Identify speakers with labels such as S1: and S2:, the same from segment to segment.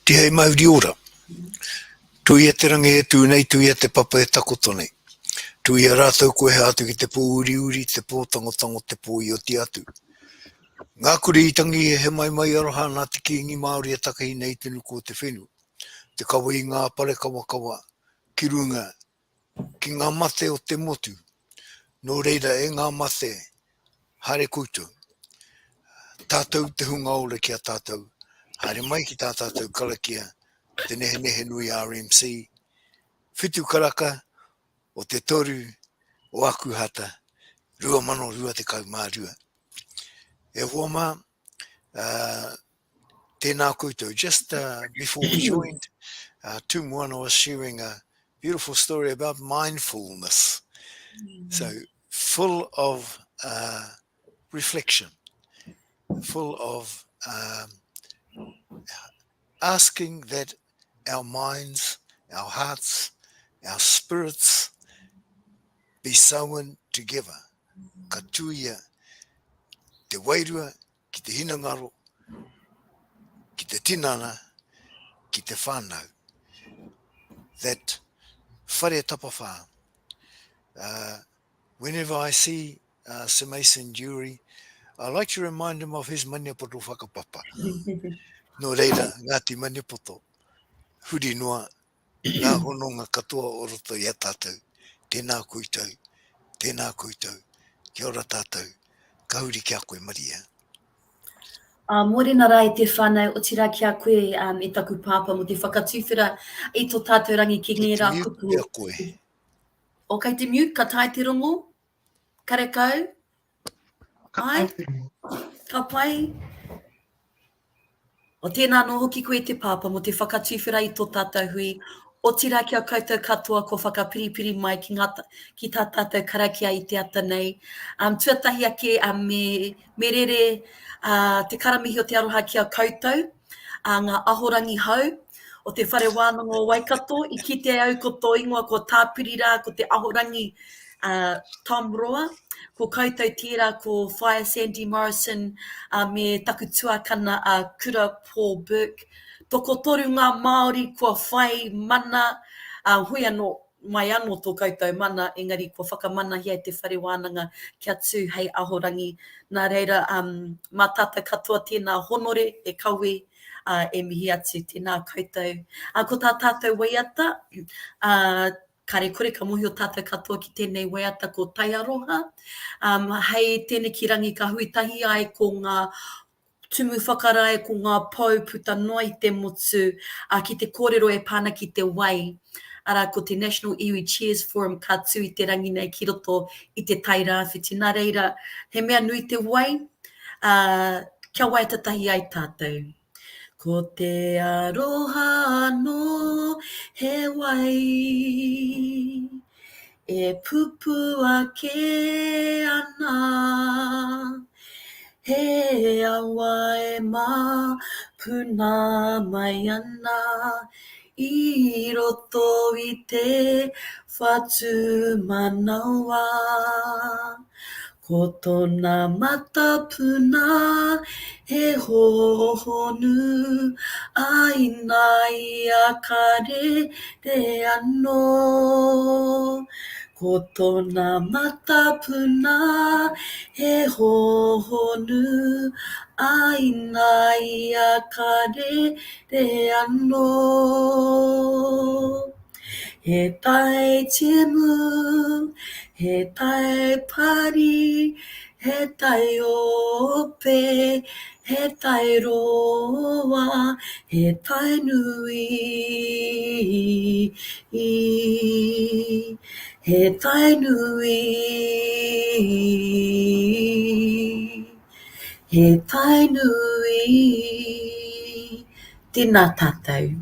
S1: Tihei mauri ora. Tuia te rangi e tū nei, tuia te papa e takoto nei. Tuia rātou koe hea atu ki te pō uriuri, te pō tangotango, te pō i oti atu. Ngā kuri i tangi he maimai aroha nā te Kīngi Māori e takahi nei te nuku o te whenua, te kawe i ngā pare kawakawa ki runga ki ngā mate o te motu. Nō reira, e ngā mate, haere koutou. Tātou te hunga ora ki a tātou, haere mai ki tā tātou karakia, te Nehenehenui RMC, whitu karaka o te toru o Akuhata, 2022. E hoa mā, uh, tēnā koutou. Just uh, before we joined, uh, Tumuana was sharing a beautiful story about mindfulness. Mm. So full of uh, reflection, full of um, asking that our minds, our hearts, our spirits be sewn together. Ka tuia te wairua ki te hinengaro, ki te tinana, ki te whānau. That whare tapawhā. Uh, whenever I see uh, Sir Mason Durie, I like to remind him of his Maniapoto whakapapa. Nō reira, Ngāti Maniapoto, huri noa, ngā hononga katoa o roto i a tātou. Tēnā koutou, tēnā koutou, kia ora tātou, ka huri ki a koe Maria.
S2: Uh, mōrena rā e te whānau, otirā ki a koe um, e taku pāpā mō te whakatuwhera i tō tātou rangi ki ngērā kupu.
S1: Kei te mute pea koe.
S2: O, kei te mute, ka tae te rongo? Karekau? Ai? Ka pai? O tēnā anō hoki koe te Pāpā mō te whakatuwhera i tō tātou hui, otirā ki a koutou katoa kua whakapiripiri mai ki ngā, ki tā tātou karakia i te ata nei. Um, tuatahi ake, um, me, me rere uh, te karamihi o te aroha ki a koutou, uh, ngā ahorangi hou o te Whare Wānanga o Waikato, i kite au ko tō ingoa ko Tāpiri rā, ko te ahorangi uh, Tom Roa, ko koutou tērā ko Whaea Sandy Morrison uh, me taku tuakana a uh, Kura Paul Burke. Tokotoru ngā Māori kua whai mana, uh, hoi anō, mai anō tō koutou mana, engari kua whakamanahia e te whare wānanga kia tū hei ahorangi. Nā reira, um, mā tātou katoa tēnā honore e kawe, uh, e mihi atu, tēnā koutou. Uh, ko tā tātou waiata, uh, Kare kore ka mohio tātou katoa ki tēnei waiata ko Taiaroha. Um, hei tēneki rangi ka hui tahi ai ko ngā tumu whakarae, ko ngā pou puta noa i te motu uh, ki te kōrero e pā ana ki te wai. Arā, ko te National Iwi Chairs Forum ka tū i te rangi nei ki roto i te Tai Rāwhiti. Nā reira, he mea nui te wai, uh, kia waiata tahi ai tātou. Ko te aroha anō he wai e pupū ake ana, He awa e māpuna mai ana i roto i te whatumanawa. Ko tōna matapuna he hōhonu, ā, inā ia ka rere anō. Ko tōna matapuna he hōhonu, ā, inā ia ka rere anō. He tai timu, he tai pari, he tai ope, he tai roa, he tai nui, he tai nui, he tai nui. Tēnā tātou.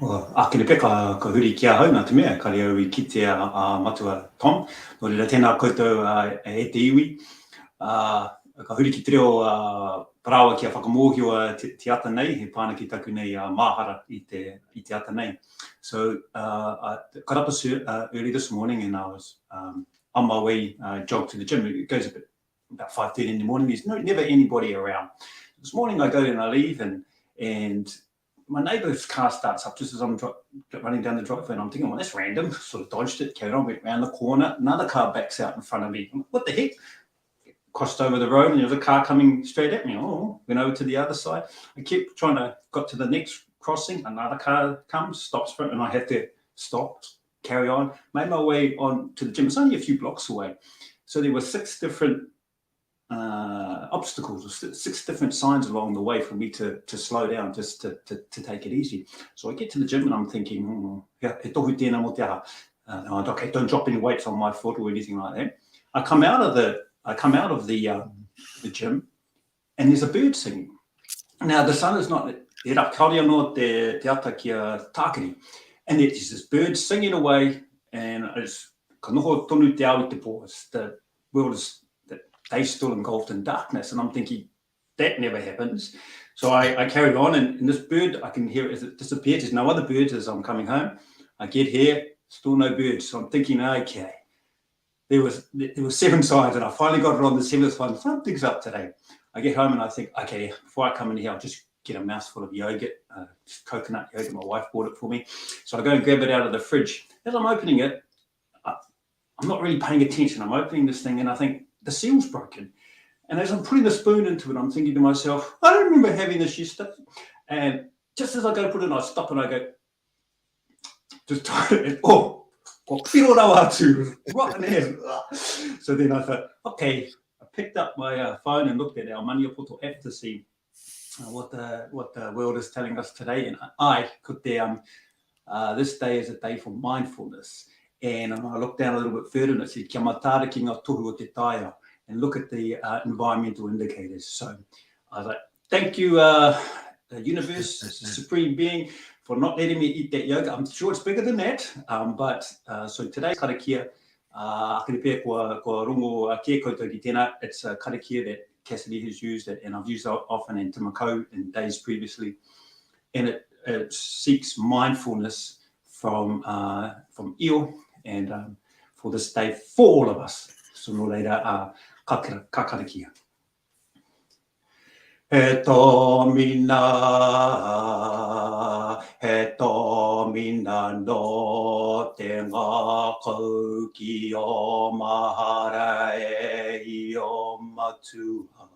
S3: Well, ākene pea ka, ka huri ki ahau nā te mea, kare au i kitea a Matua Tom. Nō reira, tēnā koutou e te iwi. Uh, ka huri ki te reo uh, parāoa kia whakamōhio te, te ata nei, he pāna ki taku nei uh, māhara i te, i te ata nei. So, uh, I got up uh, early this morning and I was um, on my way, uh, jog to the gym. It goes a bit about 5.30 in the morning. There's no, never anybody around. This morning I go and I leave and, and my neighbour's car starts up just as I'm running down the driveway and I'm thinking, well, that's random. Sort of dodged it, carried on, went round the corner. Another car backs out in front of me. Like, what the heck? Crossed over the road and there was a car coming straight at me. Oh, went over to the other side. I kept trying to, got to the next crossing. Another car comes, stops for it, and I have to stop, carry on. Made my way on to the gym. It's only a few blocks away. So there were six different uh, obstacles, six different signs along the way for me to, to slow down, just to, to, to take it easy. So I get to the gym and I'm thinking, mm, he tohu tēnā mō te aha. Uh, okay, don't drop any weights on my foot or anything like that. I come out of the, I come out of the, um, the gym and there's a bird singing. Now, the sun is not, he ra, kaore anō te, te ata ki a tākiri. And there's this bird singing away and it's, ka noho tonu te ao i te pō. It's the world is, the day's still engulfed in darkness. And I'm thinking, that never happens. So I, I carried on, and, and this bird, I can hear it as it disappears. There's no other birds as I'm coming home. I get here, still no birds. So I'm thinking, okay, there was there were seven signs, and I finally got it on the seventh one. Something's up today. I get home and I think, okay, before I come in here, I'll just get a mouthful of yogurt, uh, coconut yogurt. My wife bought it for me. So I go and grab it out of the fridge. As I'm opening it, I, I'm not really paying attention. I'm opening this thing and I think the seal's broken. And as I'm putting the spoon into it, I'm thinking to myself, I don't remember having this yesterday. And just as I go to put it in, I stop and I go, just it, oh, ko whiro rawa atu, rotten as. So then I thought, okay, I picked up my uh, phone and looked at our Maniapoto app to see uh, what the what the world is telling us today. And I could the um, uh, this day is a day for mindfulness. And I looked down a little bit further and it said, kia mataara ki ngā tohu o te taiao, and look at the uh, environmental indicators. So I was like, thank you, uh, the universe, the supreme being, for not letting me eat that yogurt. I'm sure it's bigger than that. Um, but uh, so today, karakia, uh, akere kua, kua rongo kē koutou ki tēnā, it's a karakia that Cassidy has used it, and I've used it often in Timakau in days previously. And it, it seeks mindfulness from, uh, from Io and um, for this day for all of us. So nō reira, uh, ka, ka karakia. He tōmina, he tōmina nō te ngākau ki ō mahara e i ō matua.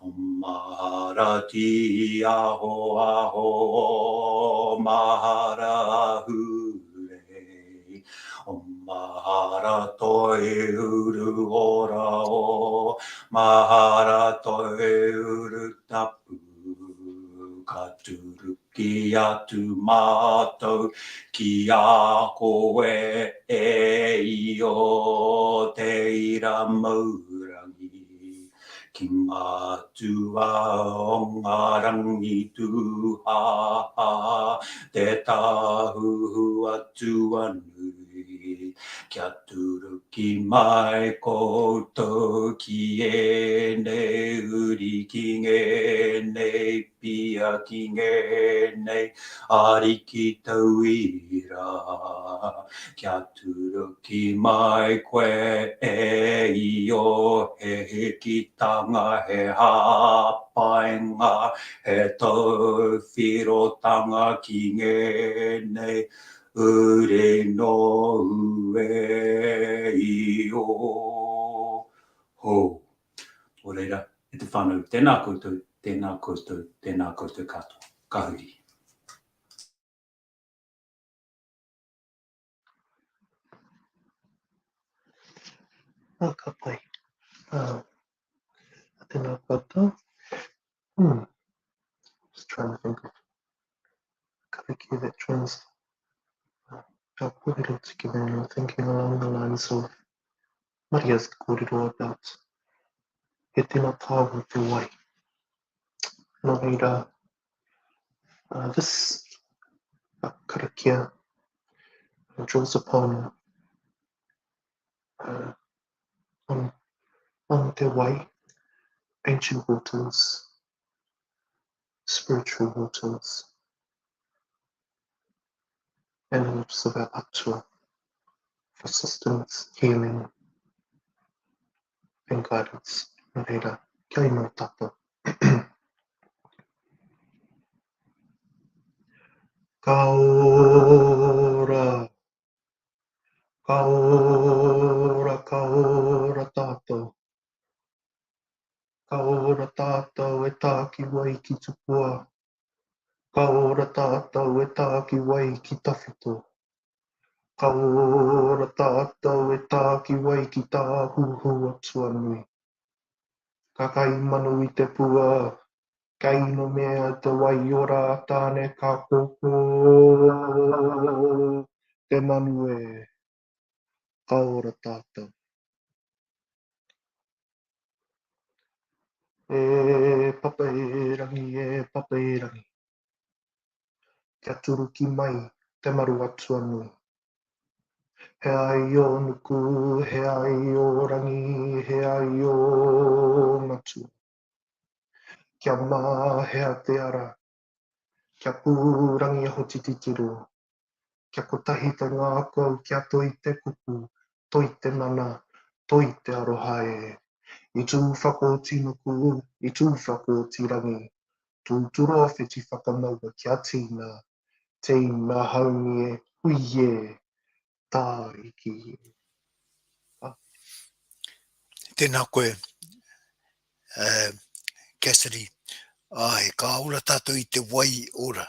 S3: O mahara tīaho aho o mahara ahurei. O mahara toi uru ora o mahara toi uru tapu ka turuki atu mātou ki a koe e Io te ira maurangi. Ki ngā tua o ngā rangi tūhāhā, te tāhuhu atua nui, kia turuki mai koutou ki ēnei uri, ki ngēnei pia, ki ngēnei ariki tauira, kia Turuki mai koe e Io, he hikitanga, he hāpainga, he tauwhirotanga ki ngēnei uri nōu e Io. Ho. Nō reira, e te whānau, tēnā koutou, tēnā koutou, tēnā koutou katoa. Ka huri.
S4: Ah, ka pai. Uh, tēnā koutou. Hmm. Just trying to think of karakia that joins uh, our kōrero together and I'm thinking along the lines of Maria's kōrero about he tino tāua te wai. Nō reira, uh, this uh, karakia draws upon uh, on, on te wai, ancient waters, spiritual waters, and the waters of our atua. Assistance, healing and guidance. Nō reira, kia inoi tātou. Ka ora! Ka ora, ka ora tātou. Ka ora tātou e tākiwai ki tupua. Ka ora tātou e tākiwai ki tawhito. Ka ora tātou e tākiwai ki tāhuhu atua nui. Ka kai manu i te pua, ka inumia te wai ora a Tāne ka kōkō te manu e. Ka ora tātou. E papa e rangi, e papa e rangi. Kia turuki mai te maru atua nui. He ai o nuku, he ai o rangi, he ai o matua. Kia mahea te ara, kia pūrangiaho te titiro, kia kotahi te ngākau, kia toi te kupu, toi te mana, toi te aroha e. I tū whakaoti nuku, i tū whakaoti rangi, tūturo whiti whakamaua kia tīna, tīna haumi e, hui e, tāiki e. Ka.
S1: Tēnā koe, uh, Cassidy. Ai, ka ora tātou i te wai ora.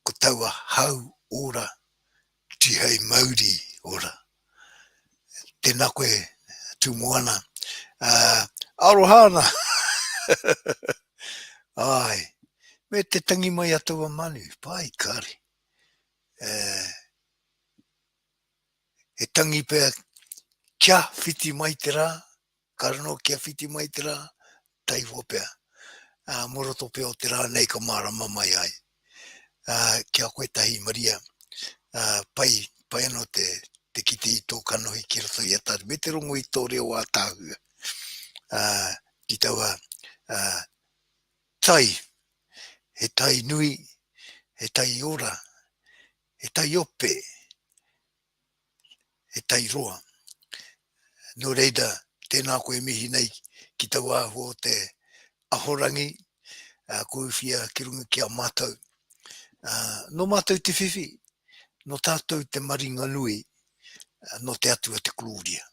S1: Ko taua hau ora, tihei mauri ora. Tēnā koe, Tūmoana. Uh, aroha ana! Ai, me te tangi mai a taua manu, pai kare. Uh, he tangi pea kia whiti mai te rā, ka rano kia whiti mai te rā, taihoa pea, ā, mō roto pea o te rā nei ka mārama mai ai. Ā, ki a koe tahi, Maria, ā, pai, pai anō te, te kite i tō kanohi ki roto i a tātou, me te rongo i tō reo ātaahua, ā, ki taua, ā, tai, he tai nui, he tai ora, he tai ope, he tai roa. Nō reira, tēnā koe mihi nei ki taua āhua o te ahorangi, uh, ko uwhia ki runga ki a mātou. Uh, nō mātou te whiwhi, nō tātou te maringa nui, uh, nō te Atua te korōria.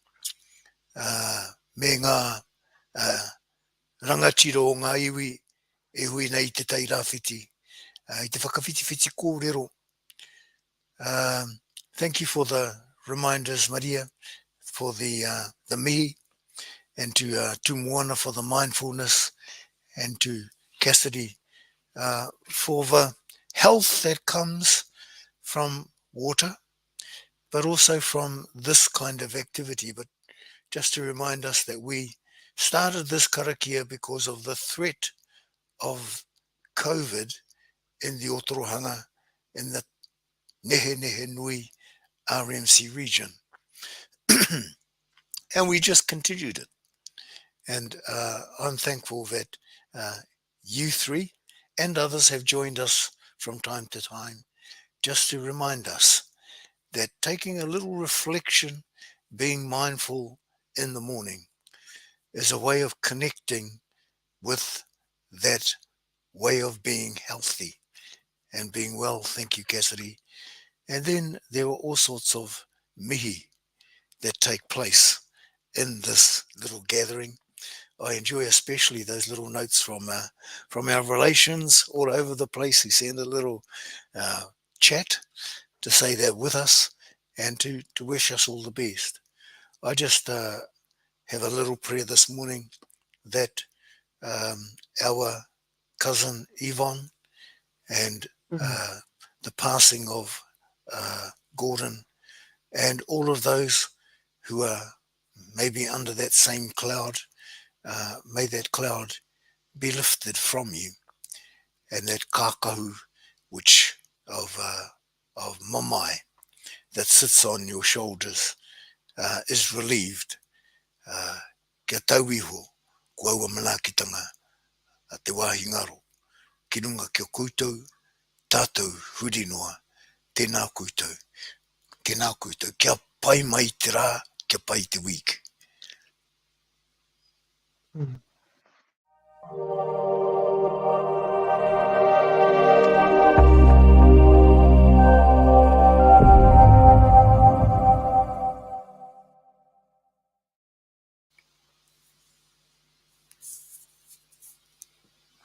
S1: Uh, me ngā uh, rangatira o ngā iwi e hui nei i te Tai Rāwhiti, uh, i te whakawhitiwhiti kōrero Um, thank you for the reminders, Maria, for the, uh, the mihi, and to uh, Tumuana for the mindfulness, and to Cassidy uh, for the health that comes from water, but also from this kind of activity. But just to remind us that we started this karakia because of the threat of COVID in the Otorohanga, in the Nehenehenui RMC region. and we just continued it. And uh, I'm thankful that uh, you three and others have joined us from time to time just to remind us that taking a little reflection, being mindful in the morning, is a way of connecting with that way of being healthy and being well. Thank you, Cassidy. And then there are all sorts of mihi that take place in this little gathering. I enjoy especially those little notes from uh, from our relations all over the place who send a little uh, chat to say they're with us and to, to wish us all the best. I just uh, have a little prayer this morning that um, our cousin Yvonne and mm-hmm. uh, the passing of uh, Gordon and all of those who are maybe under that same cloud, uh, may that cloud be lifted from you and that kākahu which of, uh, of mamae that sits on your shoulders uh, is relieved uh, kia tau iho ko aua manaakitanga a te wāhi ngaro ki runga ki a koutou, tātou huri noa, tēnā koutou. Tēnā koutou, kia pai mai te rā, kia pai te week.
S4: Mm.